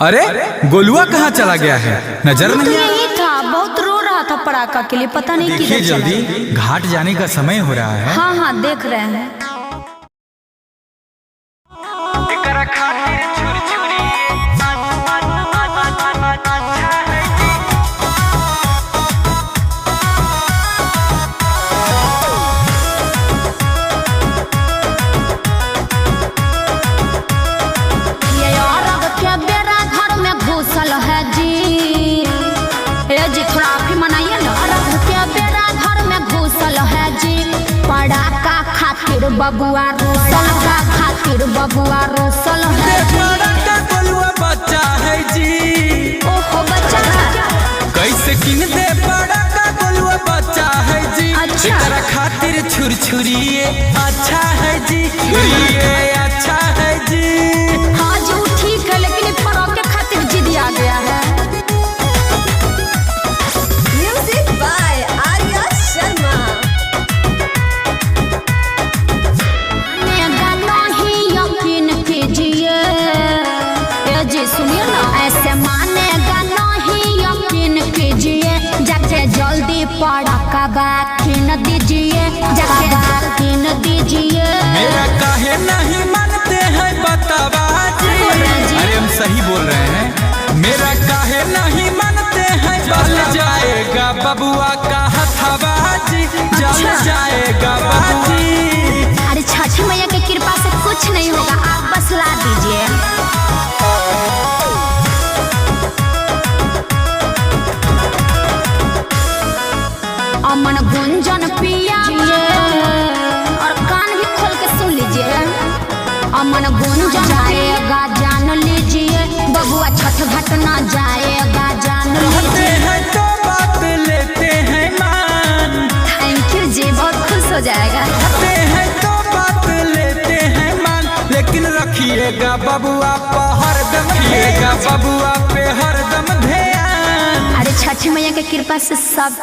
अरे गोलुआ कहाँ चला गया है? नजर वो तो नहीं आ यही था, बहुत रो रहा था पड़ाका के लिए, पता नहीं देखिए किधर चला गया। जल्दी, घाट जाने का समय हो रहा है। हाँ हाँ देख रहे हैं। ये औरत के बेरा घर में घुसल है जी। ए जी थोड़ा आप ही मनाइए ना। औरत के बेरा घर में घुसल है जी, पड़ाका खातिर बबुआ रोसल का खातिर बबुआ रोसल है जी। गोलुआ बच्चा है जी। ओहो बच्चा कैसे किन दे बड़ा का गोलुआ बच्चा है जी। अच्छा। एकरा खातिर छुरछुरिए अच्छा है जी, ये अच्छा है जी। हाँ जी वो ठीक है, लेकिन ये फराक के खातिर जिद आ गया है। Music by Arya Sharma. मानेगा नहीं यकीन कीजिए, ए जी सुनिए ना, ऐसे मानेगा नहीं यकीन कीजिए, जाके जल्दी पड़ाका किन दीजिए, जाके किन दीजिए। मेरा काहे नहीं मानते हैं बतावा जी। बोल रहे हैं जी? अरे हम सही बोल रहे हैं। मेरा काहे नहीं मानते हैं, जल जाएगा बबुआ का हथवा जी, जल अच्छा। जाएगा बाबूजी। अरे छठी मैया के कृपा से कुछ नहीं होगा, आप बस ला दीजिए। अमन गुंजन पिया और कान भी खोल के सुन लीजिए। अमन गुंजन जाएगा जान लीजिए, बबुआ छठ घाट ना जाएगा जान रहते लीजिए। हैं तो बात लेते हैं मान, thank you जी, बहुत खुश हो जाएगा। रहते हैं तो बात लेते हैं मान, लेकिन रखिएगा बबुआ पर हरदम, रखिएगा बबुआ पे हरदम ध्यान। अरे छठी मैया के कृपा से सब